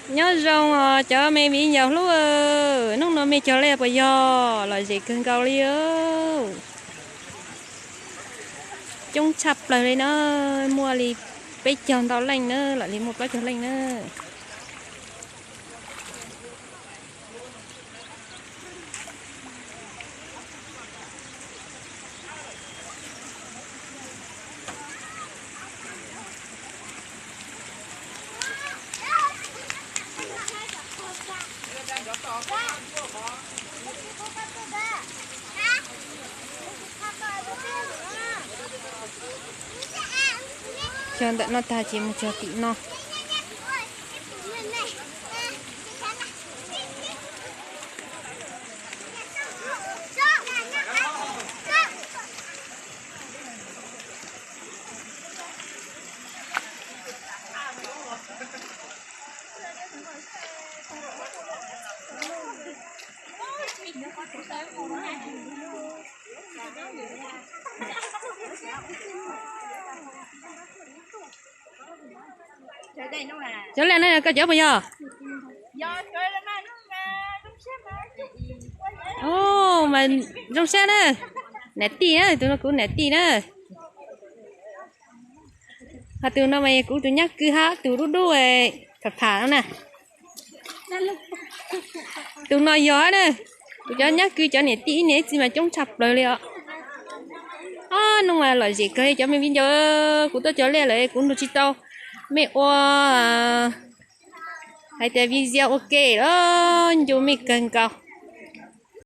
Nyob zoo os cov me viv ncaus hlub, hnub no mej cog lej puas yog? Lom zem kawg nkaus li. Coob tshaj plaws li na, muaj li peb caug ntau leej na, lom li muaj plaub caug leej na. Cog ntawm no tag ces mus cog tim no. Cov lej no koj cov puas yog? Mas zoo sab na, niam tij na, tus no kuv niam tij na. Ho tus no mas kuv tus nyab kwv hab, tus dub dub pham pham no na. Tus no yog na, kuv cov nyab kwv cov niam tij ib niam ib txiv mas coob tshaj plaws li os. Ob hnub mas lom zem kawg cov me viv ncaus, kuv tuaj cog lej lawm kuv nrug tsis tau mej ua, hais tias video ua ke los ncu mej kawg nkaus.